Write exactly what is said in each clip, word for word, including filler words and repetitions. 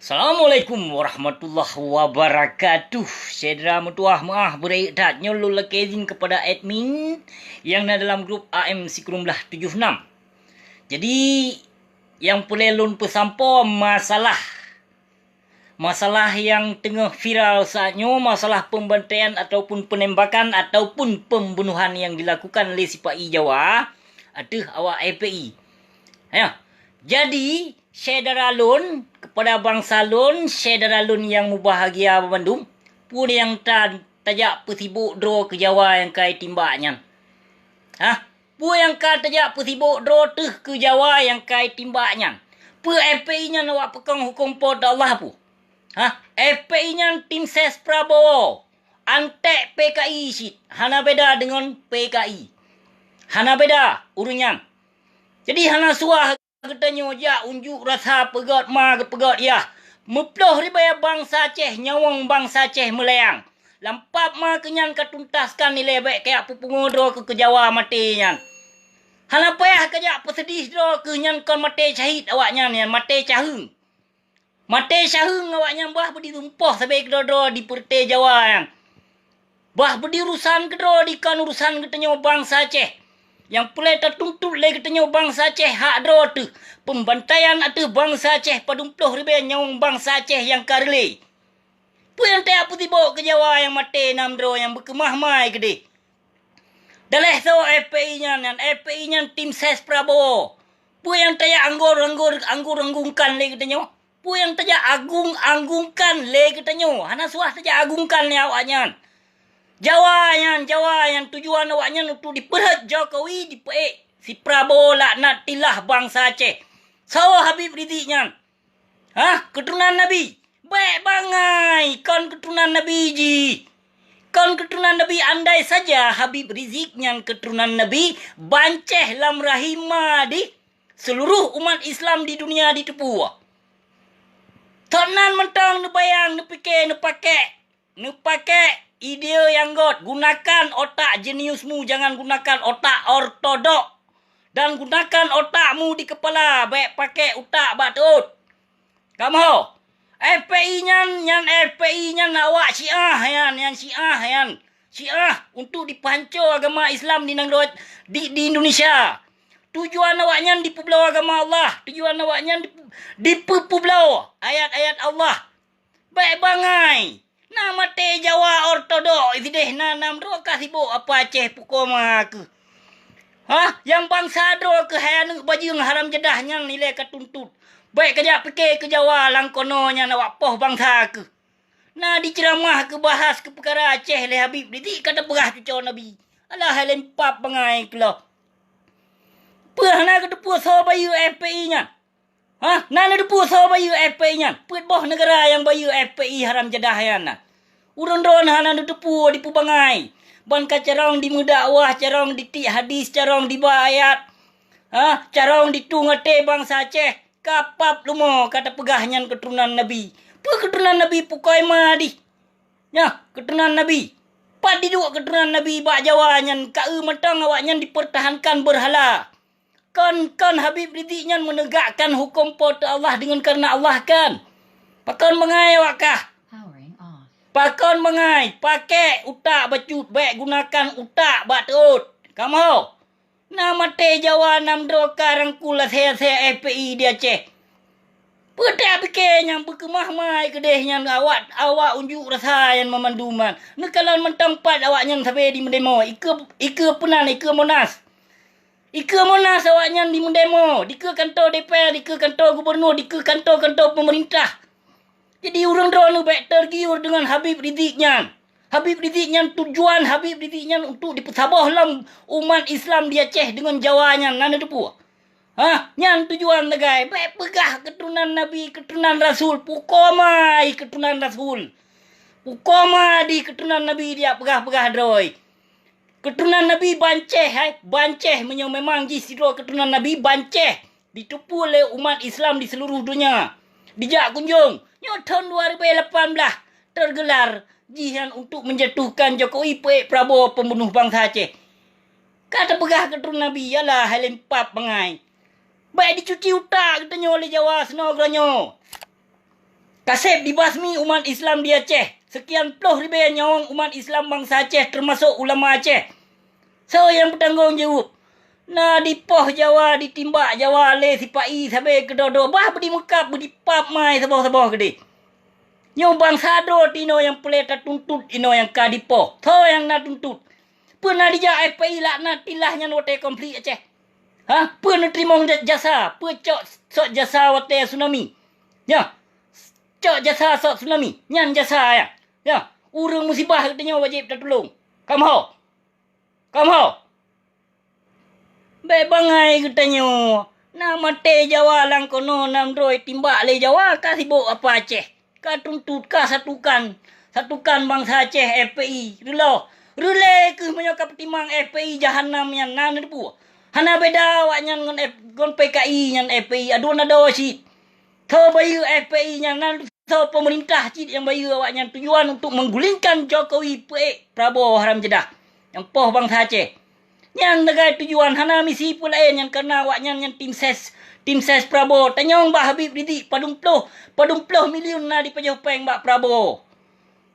Assalamualaikum warahmatullahi wabarakatuh. Syedara meutuah meuah beureuek that nyoe lôn lakée izin kepada admin yang na dalam grup A M Sikureueng Blah tujoh enam. Jadi, nyang peureulée lôn peusampoe masalah, masalah nyang teungoh viral saat nyoe, masalah pembantaian ataupun penembakan ataupun pembunuhan yang dilakukan lé sipa-i Jawa ateueh awak F P I. Ya. Jadi, syedara lôn, kepada bansa lôn, syedara lôn nyang mubahgia bandum, peue nyang ta-, tajak peusibok droe keu Jawa nyang ka itimbak nyan? Hah? Peue nyang ka tajak peusibok droe teuh keu Jawa nyang ka itimbak nyan? Peue F P I nyan awak peukong huköm Po teu Allah peue? Hah? F P I nyan tim ses Prabowo, antek P K I cit, hana beda deungon P K I. Hana beda ureuëng nyan. Jadi hana suah geutanyoe jak unjuk rasa peugét ma geupeugét yah. Meuploh ribée bansa Aceh, nyawöng bansa Aceh meulayang. Lam pap ma keu nyan ka tuntaskan ilée bék kajak peupungo droe keu, keu Jawa maté nyan. Hana payah kajak peuseudeh droe keu nyan kon maté syahid awaknyan nyan, maté caheueng. Maté caheueng awaknyan bah beuditumpôh sabe keudroe-droe di peureute Jawa nyan. Bah beudi urusan keudroe di kon urusan geutanyoe bansa Aceh. Nyang peureulée tatuntut lé geutanyoe bansa Aceh hak droe teuh, peumbantaian ateueh bansa Aceh padum ploh ribée nyawöng bansa Aceh nyang ka reulée. Peue nyang tajak peusibok keu Jawa nyang maté nam droe nyang beukeumah mai keudeh? Daleh soe F P I nyan, nyan F P I nyan tim ses Prabowo. Peue nyang tajak anggor-anggor, anggur-anggungkan lé geutanyoe? Peue nyang tajak agung-anggungkan lé geutanyoe? Hana suah tajak agungkan lé awaknyan. Jawa nyan, Jawa nyan tujuan awaknyan untuk dipeurhot Jokowi, dipeuék si Prabowo laknatillah bansa Aceh. Soe Habib Rizik nyan? Hah? Keuturonan Nabi? Bék bangai, kon keuturonan Nabi jih. Kon keuturonan Nabi, andai saja Habib Rizik nyan keuturonan Nabi, bancéh lam rahim ma dih, seuluruh umat Islam di dunia jiteupeue. Thon nan mantong neubayang, neupike, neupakek, neupakek ide nyang göt, gunakan otak jeniusmu, jangan gunakan otak ortodok, dan gunakan otakmu di keupala, bék pakek utak bak teuôt. Kamoe, F P I nyan, nyan F P I nyan awak Syiah nyan, nyan Syiah nyan. Syiah untuk dipeuhanco agama Islam di nanggroe di, di Indonesia. Tujuan awaknyan dipeubloe agama Allah, tujuan awaknyan dipeu-, dipeupubloe ayat-ayat Allah. Bék bangai! Na maté Jawa ortodok sideh na nam droe ka sibok apa Aceh pukoe ma keuh. Hah? Nyang bansa droe keuh hai aneuk bajeueng haram jadah nyan ilée ka tuntut. Bék kajak pike keu Jawa lam kono nyan awak poh bansa keuh. Na diceuramah keu bahas keu peukara Aceh lé Habib Rizik ka teupeugah cucoe Nabi. Alah hai lempap bangai keuloh. Peue hana geuteupeue soe bayeue F P I nyan? Hah? Na neuteupeue soe bayeue F P I nyan? Peuet boh neugara nyang bayeue F P I haram jadah nyan na. Ureuëng droe hana neuteupeue dipeubangai. Ban ka carông dimeudakwah, carông ditiek hadis, carông diba ayat. Hah? Carông ditueng até bansa Aceh. Ka pap lumo ka tapeugah nyan keuturonan Nabi. Peue keuturonan Nabi pukoe ma dih? Nyoe, keuturonan Nabi. Pat diduek keuturonan Nabi bak Jawa nyan ka eu mantong awaknyan dipeurtahankan beurhala. Kon, kon Habib Rizik nyan meunegakkan huköm Po teu Allah deungon kareuna Allah kan? Pakon bangai awak kah? Powering off. Pakon bangai? Pakek utak bacut, bék gunakan utak bak teuôt. Kamoe, na maté Jawa nam droe ka rangkul asée-asée F P I di Aceh. Peue teuka pike nyang beukeumah mai keudeh nyan awak, awak unjuk rasa nyan meumandum nyan. Neukalon mantong pat awaknyan sabe di meudemo, ikeue, ikeue peunan, ikeue Monas. Ikeue Monas awaknyan di meudemo, dikeue kanto D P R, dikeue kanto gubunur, dikeue kanto-kanto peumeurintah. Jadi ureuëng droeneuh bék tergiur deungon Habib Rizik nyan. Habib Rizik nyan tujuan Habib Rizik nyan untuk dipeusaboh lom umat Islam di Aceh deungon Jawa nyan, na neuteupeue? Hah? Nyan tujuan sagai. Bék peugah keuturonan Nabi, keuturonan Rasul, pukoe ma dih keuturonan Rasul. Pukoe ma dih keuturonan Nabi dijak peugah-peugah droe. Keuturonan Nabi bancéh hai, bancéh meunyoe memang jih sidroe keuturonan Nabi bancéh. Diteupeue lé umat Islam di seuluruh donya. Dijak kunjong, nyoe thon dua ribée lapan blah, teugelar jihnyan untuk menjatuhkan Jokowi peuék Prabowo pembunuh bansa Aceh. Ka teupeugah keuturonan Nabi, yalah hai lempap bangai. Bék dicuci utak geutanyoe lé Jawa sinoe geutanyoe. Kaseb dibasmi umat Islam di Aceh. Sekian ploh ribèe nyawöng umat Islam bansa Aceh, teumasok ulama Aceh. Soe nyang peutanggong jaweueb? Na dipoh Jawa, ditimbak Jawa lé sipa-i sabé keudroe-droe, bah beudimeukab, beudipap mai saboh-saboh keudéh. Nyoe bansa droe tinoe nyang peureulèe tatuntut inoe nyang ka dipoh. Soe nyang na tuntut? Peue na dijak F P I laknatillah nyan watèe konflik Aceh? Ha? Peue neuteurimong ja-, jasa? Peue cok sot jasa watèe tsunami? Ya. Cok jasa sot tsunami. Nyan jasa ya. Ya. Ureueng musibah geutanyoe wajéb tatulông. Kamoe. Kamoe. Bèk bangai geutanyoe. Na maté Jawa lam kono, nam droe timbak lé Jawa, ka sibok apa Aceh. Ka tuntut, ka satukan. Satukan bansa Aceh F P I. Reuloh. Reulèe kheueh meunyoe ka peutimang F P I jahanam nyan na neuteupeue. Hana beda awaknyan ngon F-, ngon P K I nyan F P I. Aduen adoe cit. Tho bayeue F P I nyan na Soe peumeurintah cit nyang bayeue awaknyan tujuan untuk menggulingkan Jokowi peuék Prabowo haram jadah nyang poh bansa Aceh. Nyan lagèe tujuan hana misi peue laén nyan kareuna awaknyan nyan tim ses, tim ses Prabowo. Tanyong bak Habib Rizik padum ploh, padum ploh milyun na dipajoh péng bak Prabowo.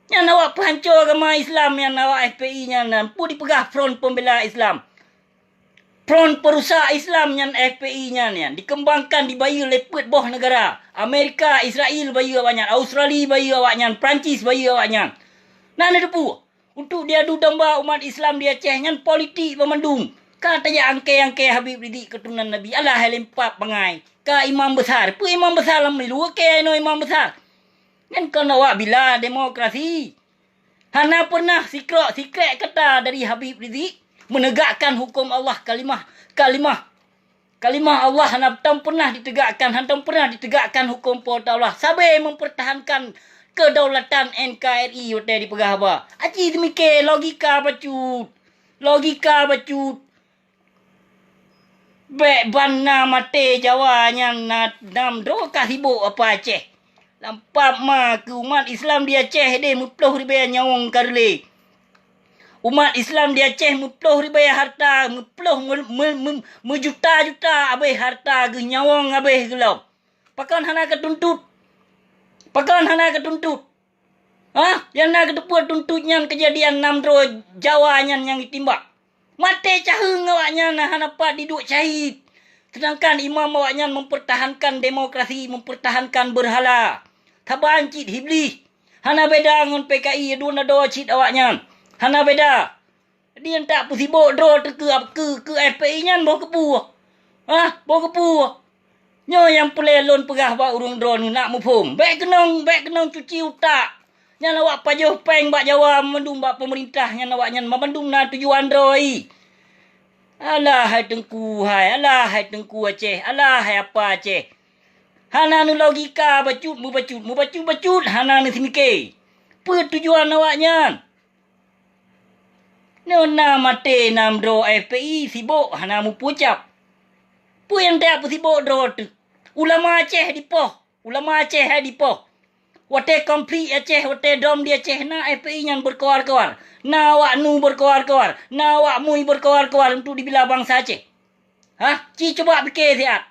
Nyan awak peuhanco agama Islam nyan awak F P I nyan, nyan peue dipeugah Front Pembela Islam. Front Perusak Islam nyan F P I nyan, nyan dikembangkan dibayeue lé peuet boh neugara. Amerika, Israel bayeue awaknyan, Australia bayeue awaknyan, Perancis bayeue awaknyan. Na neuteupeue, untuk diadu domba umat Islam di Aceh nyan politik banmandum. Ka tajak angkée-angkée Habib Rizik keuturonan Nabi, alah hai lempap bangai. Ka imam besar, peue imam besar lam milu, oke inoe imam besar. Nyan kon awak bila demokrasi. Hana pernah sikrok sikrek kata dari Habib Rizik menegakkan hukum Allah, kalimah, kalimah, kalimah Allah hana tam pernah ditegakkan, hana tam pernah ditegakkan hukum Po teu Allah. Sabe mempertahankan kedaulatan N K R I watée dipeugah haba. Aci teumike logika bacut. Logika bacut. Bék ban na maté Jawa nyan na nam droe ka sibok apa Aceh. Lampap ma keu umat Islam di Aceh deh meuploh ribée nyawöng ka reulée. Umat Islam di Aceh meuploh ribée harta, meuploh me-, me-, me-, meujuta-juta abéh harta geuh nyawöng abéh geuh lom. Pakon hana keutuntut? Pakon hana keutuntut? Hah? Nyang na keuteupeu tuntut nyan keujadian nam droe Jawa nyan nyang jitimbak. Maté caheueng awaknyan hana pat diduek syahid. Sedangkan imam awaknyan mempertahankan demokrasi, mempertahankan berhala. Saban cit Iblih. Hana beda ngon P K I dua nado cit awaknyan. Hana beda. Di antak peusibok droe teuh keu, keu, keu F P I nyan boh keupue. Hah? Boh keupue. Nyoe nyang peureulée lôn peugah bak ureuëng droeneuh nak muphom. Bék keunong, bék keunong cuci utak. Nyan awak pajoh péng bak Jawa mandum bak peumeurintah nyan awaknyan mandum na tujuan droe. Alah hai Teungku hai, alah hai Teungku Aceh, alah hai apa Aceh. Hana neulogika bacut meubacut, meubacut-bacut hana neuseumiké. Peue tujuan awaknyan? Nyoe na maté nam droe F P I sibok hana meupucap. Peue nyang tajak peusibok droe teuh? Ulama Aceh dipoh, ulama Aceh hai dipoh. Watée konflik Aceh, watée dom di Aceh na F P I nyan berkoar-koar, na awak nu berkoar-koar, na awak mui berkoar-koar untuk dibila bansa Aceh. Hah? Ci cuba pike siat.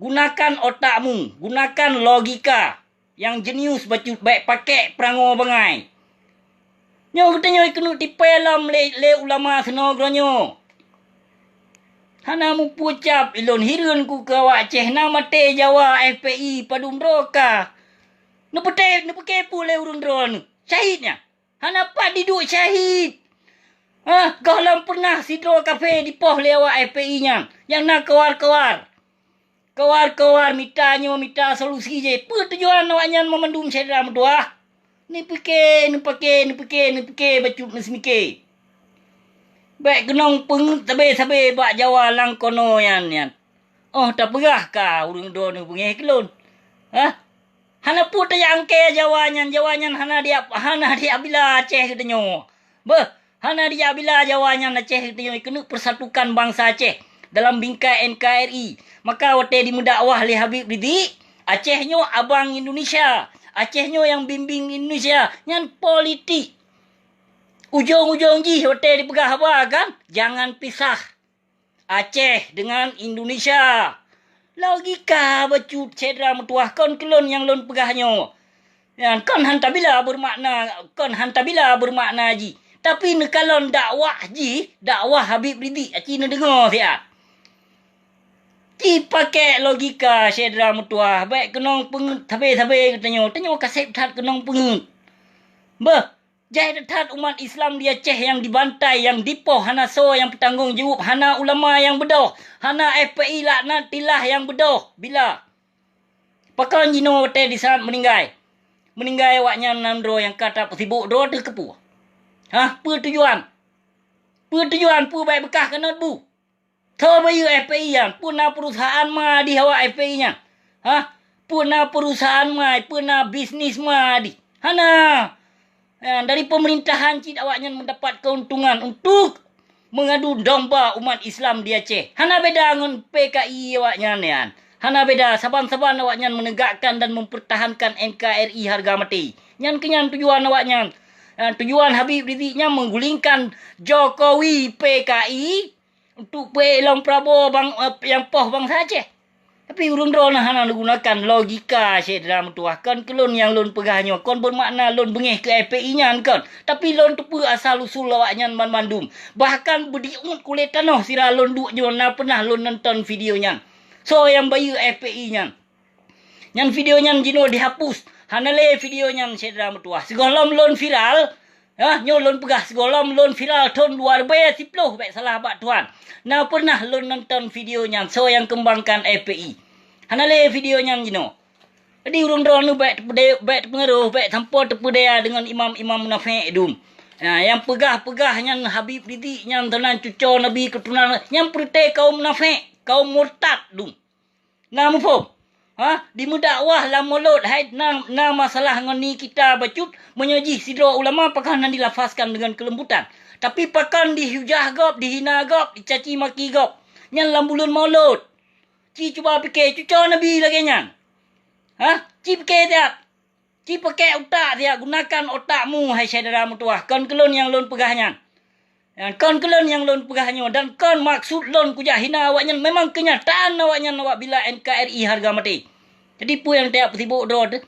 Gunakan otakmu, gunakan logika nyang jenius bacut, bék pakek peurangoe bangai. Nyoe geutanyoe keuneuk tipée lom lé, lé ulama seunoe geuronyoe. Hana meupucap ilôn hireuen ku keu awak Aceh na maté Jawa F P I padum droe ka. Neupeuté, neupeuké peue lé ureuëng droeneuh? Syahid nyan. Hana pat diduek syahid. Hah, gohlom pernah sidroe kafé dipoh lé awak F P I nyan, nyang na kawar-kawar. Kawar-kawar mita nyoe mita solusi jih. Peue tujuan awaknyan meumandum syedara meutuwah? Neupike, neupake, neupike, neupike bacut neuseumiké. Bék keunong peungeuet sabe-sabe bak Jawa langkono nyan, nyan. Oh tapeugah ka ureuëng droeneuh beungéh keulôn. Hah? Hana peue tajak angkée Jawa nyan, Jawa nyan hana diab-, hana diabila Aceh geutanyoe. Beuh, hana diabila Jawa nyan Aceh geutanyoe keuneuk persatukan bansa Aceh dalam bingkai N K R I. Maka watée dimeudakwah lé Habib Rizik, Aceh nyoe abang Indonesia, Aceh nyoe nyang bimbing Indonesia, nyan politik. Ujong-ujong jih watée dipeugah haba kan, jangan pisah Aceh dengan Indonesia. Logika bacut syedara meutuwah kon keulôn nyang lôn peugah nyoe. Nyan kon han tabila beumakna, kon han tabila beumakna jih. Tapi neukalon dakwah jih, dakwah Habib Rizik, aci neudeungoe siat. Ci pakai logika syedara meutuah, bèk keunong peungeuet sabe-sabe geutanyoe. Tanyoe kaseb that keunong peungeuet. Beuh, jai that umat Islam di Aceh nyang dibantai, nyang dipoh, hana soe nyang peutanggong jaweueb, hana ulama nyang beudôh, hana F P I laknatillah nyang beudôh. Bila? Pakon jinoe watèe disaat meuninggai? Meuninggai awaknyan nan droe nyang ka tapeusibok droe teuh keupeue? Hah, peue tujuan? Peue tujuan? Peue bèk beukah keuneuk bu? Soe bayeue F P I nyan? Peue na perusahaan ma di awak F P I nyan? Hah? Peue na perusahaan ma, peue na bisnis ma di? Hana. Ya, dari pemerintahan cit awaknyan mendapat keuntungan untuk mengadu domba umat Islam di Aceh. Hana beda ngon P K I awaknyan nyan. Hana beda, saban-saban awaknyan menegakkan dan mempertahankan N K R I harga mati. Nyan keuh nyan tujuan awaknyan. Ya, tujuan Habib Rizik nyan menggulingkan Jokowi P K I untuk peuék lom Prabowo bang, eh, nyang poh bansa Aceh. Tapi ureueng droeneuh hana neugunakan logika syedara meutuah. Kon keu lôn nyang lôn peugah nyoe, kon beumakna lôn beungéh keu F P I nyan kon. Tapi lôn teupeue asal usul awaknyan banmandum. Bahkan beudiuet kulét tanoh sira lôn duek nyoe na peunah lôn nonton video nyan. Soe nyang bayeue F P I nyan? Nyan video nyan jinoe dihapus. Hana lé video nyan syedara meutuah. Sigohlom lôn viral, Ha, nyoe lôn peugah sigohlom lôn viral thon dua ribèe siploh, bèk salah bak Tuhan. Na peunah lôn nonton video nyan, soe nyang keumbangkan F P I. Hana lé video nyan jinoe. Jadi ureueng droeneuh bèk teupeude-, bèk teupeungaroh, bèk sampoe teupeudaya deungon imam-imam munafék dum. Ha, nyang peugah-peugah nyan Habib Rizik nyan, teunan cucoe Nabi keuturonan, nyan peureuté kaum munafék, kaum murtad dum. Na muphom? Ha? Dimeudakwah lam mulod hai na, na masalah ngon ni kita bacut, meunyoe jih sidroe ulama pakon hana dilafazkan deungon keulembutan. Tapi pakon dihujah gob, dihina gob, dicaci maki gob. Nyan lam buleuen mulod. Ci cuba pike, cucoe Nabi lagèe nyan. Ha? Ci pike siat. Ci peuke utak siat, gunakan otakmu, hai syedara meutuah. Kon keu lôn nyang lôn peugah nyan. Nyan kon keu lôn nyang lôn peugah nyoe, dan kon maksud lôn kujak hina awaknyan. Memang keunyataan awaknyan awak bila N K R I harga maté. Jadi, peue nyang tajak peusibok droe teuh?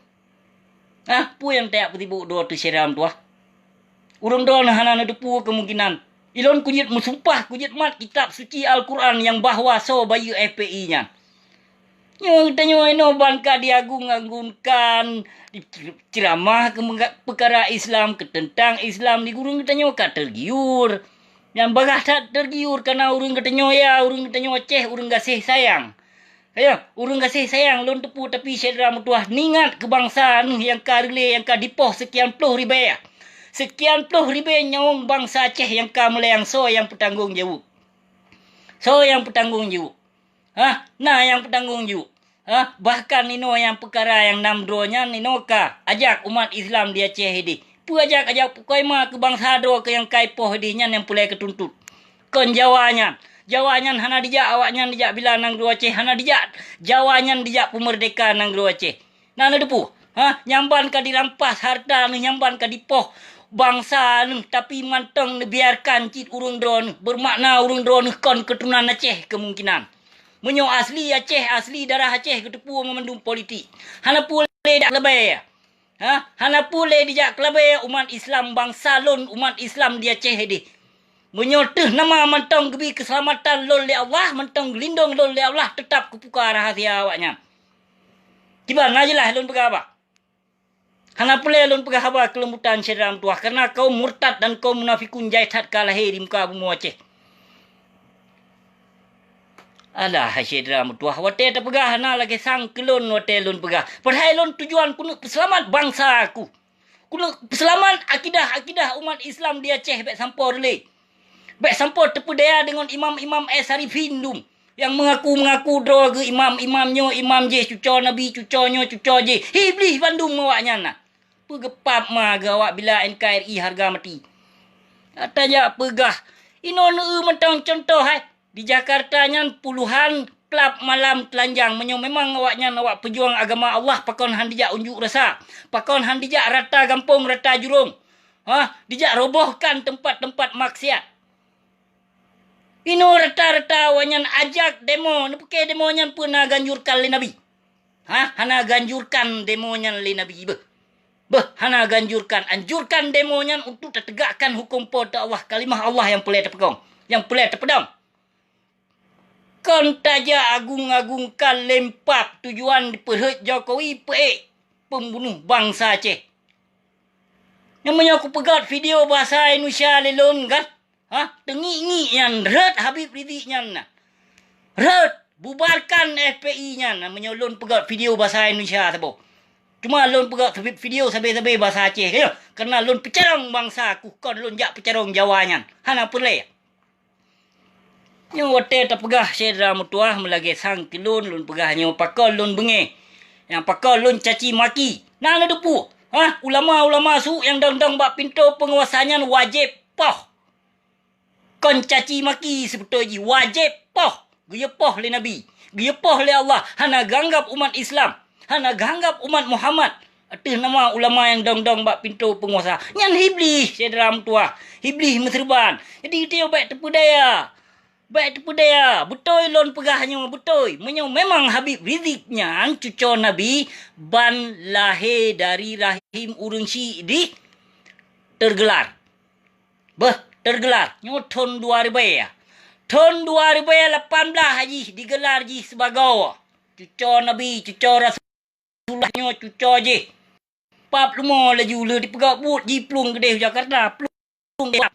Hah? Peue nyang tajak peusibok droe teuh, syedara meutuah? Ureueng droeneuh hana neuteupeue keumungkinan. Ilôn kujeuet meusumpah, kujeuet mat kitab suci Al-Quran nyang bahwa soe bayeue F P I nyan. Nyoe geutanyoe inoe ban ka diagung-agungkan, diceramah keu meuga-, peukara Islam, keu teuntang Islam, di ureueng geutanyoe ka teugiur. Nyang bagaih that teugiur kana ureueng geutanyoe ya, ureueng geutanyoe Aceh, ureueng gaséh sayang. Ayo, ureueng gaséh sayang lôn teupeue, tapi syedara meutuah, ingat keu bansa neuh nyang ka reulée, nyang ka dipoh seukian ploh ribée. Seukian ploh ribée nyawöng bansa Aceh nyang ka meuleueng, soe nyang peutanggong jaweueb? Soe nyang peutanggong jaweueb? Hah? Na nyang peutanggong jaweueb? Hah? Bahkan inoe nyang peukara nyang nam droe nyan inoe ka ajak umat Islam di Aceh ideh. Peue ajak-ajak peukoe ma keu bansa droe keu nyang ka ipoh ideh nyan nyang peureulée keutuntot. Kon Jawa nyan. Jawa nyan hana dijak awaknyan dijak bila nanggroe Aceh, hana dijak Jawa nyan dijak peumeurdeka nanggroe Aceh. Na neuteupeue? Ha? Nyang ban ka dirampas hareuta neuh, nyang ban ka dipoh bansa neuh, tapi mantong neubiarkan cit ureuëng droeneuh, beumakna ureuëng droeneuh kon keuturonan Aceh keumungkinan. Meunyoe asli Aceh, asli darah Aceh, geuteupeue ngon mandum politik. Hana peue lé dijak keulabée. Ha? Hana peue lé dijak keulabée umat Islam, bansa lôn, umat Islam di Aceh deh. Meunyoe teuh nama mantong geubi keuseulamatan lôn lé Allah, mantong geulindong lôn lé Allah, teutab kupuka rahsia awaknyan. Kiban na jeulaih lôn peugah haba. Hana peureulée lôn peugah haba keuleumbutan syedara meutuwah, kareuna kaum murtad dan kaum munafikun jai that ka lahé di muka bumoe Aceh. Alah, hai syedara meutuwah, watée tapeugah hana lagée sang keu lôn watée lôn peugah. Padahai lôn tujuan keuneuk peuseulamat bansa ku. Keuneuk peuseulamat akidah-akidah umat Islam di Aceh bék sampoe reulée. Bék sampoe teupeudaya deungon imam-imam es arifin dum, nyang meungaku-meungaku droe geuh imam, imam nyoe imam jéh, cucoe nabi, cucoe nyoe cucoe jéh. Hi Iblih bandum awaknyan na. Peugeupap ma geuh awak bila N K R I hareuga maté. Tajak peugah, inoe neueu mantong cuntoh hai. Di Jakarta nyan puluhan klab malam teulanjang. Meunyoe memang awaknyan awak peujuang agama Allah, pakon han dijak unjuk rasa? Pakon han dijak rata gampông, rata jurông? Ha, dijak robohkan teumpat-teumpat maksiat. Inoe rata-rata awaknyan ajak demo. Neupeukée demo nyan peue na ganjurkan lé Nabi? Ha, hana ganjurkan demo nyan lé Nabi beuh. Beuh, hana ganjurkan, anjurkan demo nyan untuk tategakkan huköm Po teu Allah, kalimah Allah nyang peureulée tapeugong, nyang peureulée tapeudong. Kon tajak agung-agungkan lempap tujuan dipeurhot Jokowi peuék pembunuh bansa Aceh. Nyang meunyoe kupeugét video bahasa Indonesia lé lôn kan, ha, teungiek-ngiek nyan rhot Habib Rizik nyan na. Rhot, bubarkan F P I nyan, meunyoe lôn peugét video bahasa Indonesia saboh. Cuma lôn peugét video sabe-sabe bahasa Aceh, ya, karena lôn peucarông bansa ku, kon lôn jak peucarông Jawa nyan. Hana peureulée. Nyoe watée tapeugah syedara meutuwah meulagée sang keu lôn, lôn peugah nyoe pakon lôn beungéh. Nyang pakon lôn caci maki. Na neuteupeue? Hah? Ulama-ulama su nyang dong-dong bak pintoe peunguasa nyan wajéb poh. Kon caci maki seubeutôi jih, wajéb poh. Geuyue poh lé Nabi, geuyue poh lé Allah, hana geuanggab umat Islam, hana geuanggab umat Muhammad. Ateueh nama ulama nyang dong-dong bak pintoe peunguasa. Nyan Iblih, syedara meutuwah. Iblih meuseureuban. Jadi, geutanyoe bék teupeudaya. Bék teupeudaya. Beutôi lôn peugah nyoe, beutôi. Meunyoe memang Habib Rizik nyan cucoe Nabi ban lahé dari rahim ureuëng syiek dih, teugeular. Beuh, teugeular. Nyoe thon dua ribèe. Thon dua ribèe lapan blah jih digeular jih sibagoe cucoe Nabi, cucoe Rasul. Rasulullah nyoe cucoe jih. Pap leumo laju lheueh dipeugah buet jiplueng keudeh u Jakarta, plueng keudeh.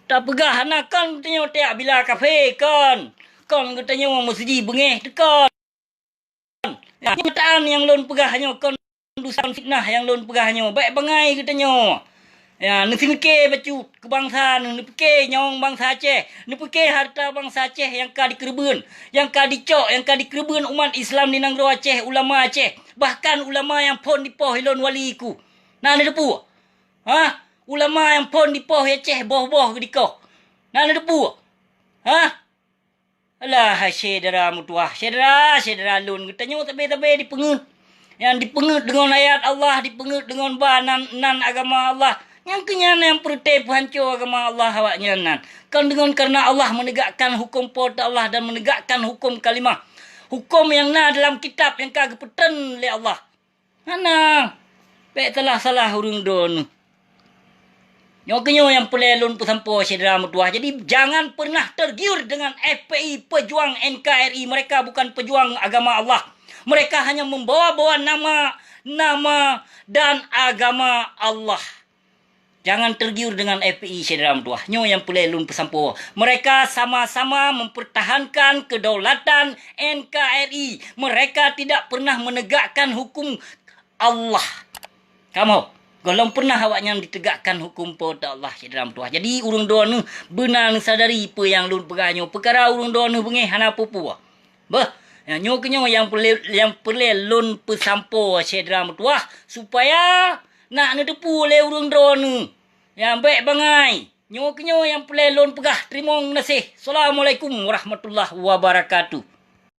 Tapeugah hana kon geutanyoe tajak bila kafé, kon. Kon geutanyoe meuseujih beungéh teu kon. Nyan kenyataan nyang lôn peugah nyoe kon dusan fitnah nyang lôn peugah nyoe. Bék bangai geutanyoe. Ya, neuseumike bacut keu bansa neuh, neupike nyawöng bansa Aceh, neupike hareuta bansa Aceh nyang ka dikeureubeuen, nyang ka dicok, nyang ka dikeureubeuen umat Islam di nanggroe Aceh, ulama Aceh, bahkan ulama nyang phon dipoh ilôn wali ku. Na neuteupeue? Hah? Ulama nyang phon dipoh Aceh boh-boh geudikoh. Na neuteupeue? Hah? Alah, hai syedara meutuwah, syedara, syedara lôn, geutanyoe sabe-sabe dipeungeuet. Nyang dipeungeuet deungon ayat Allah, dipeungeuet deungon ba nan, nan agama Allah. Nyang keu nyan nyang peureute peuhanco agama Allah awaknyan nan. Kon deungon kareuna Allah meunegakkan huköm Po teu Allah dan meunegakkan huköm kalimah. Huköm nyang na dalam kitab nyang ka geupeutreun lé Allah. Hana. Bék salah-salah ureuëng droeneuh. Nyoe keunyoe nyang peureulée lôn peusampoe syedara meutuwah. Jadi, jangan pernah tergiur dengan F P I, pejuang N K R I. Mereka bukan pejuang agama Allah. Mereka hanya membawa-bawa nama, nama dan agama Allah. Jangan tergiur dengan F P I, syedara meutuwah. Nyoe nyang peureulée lôn peusampoe. Mereka sama-sama mempertahankan kedaulatan N K R I. Mereka tidak pernah menegakkan hukum Allah. Kamoe, gohlom pernah awaknyan ditegakkan huköm Po teu Allah, syedara meutuwah. Jadi, ureuëng droeneuh beuna neusadari peue nyang lôn peugah nyoe. Peukara ureuëng droeneuh beungéh hana peue-peue. Beuh, nyoe keunyoe nyang peureulée, nyang peureulée lôn peusampoe syedara meutuwah, supaya nak neuteupeue lé ureuëng droeneuh. Nyang bék bangai. Nyoe keunyoe nyang peureulée lôn peugah. Teurimong gaséh. Assalamualaikum warahmatullahi wabarakatuh.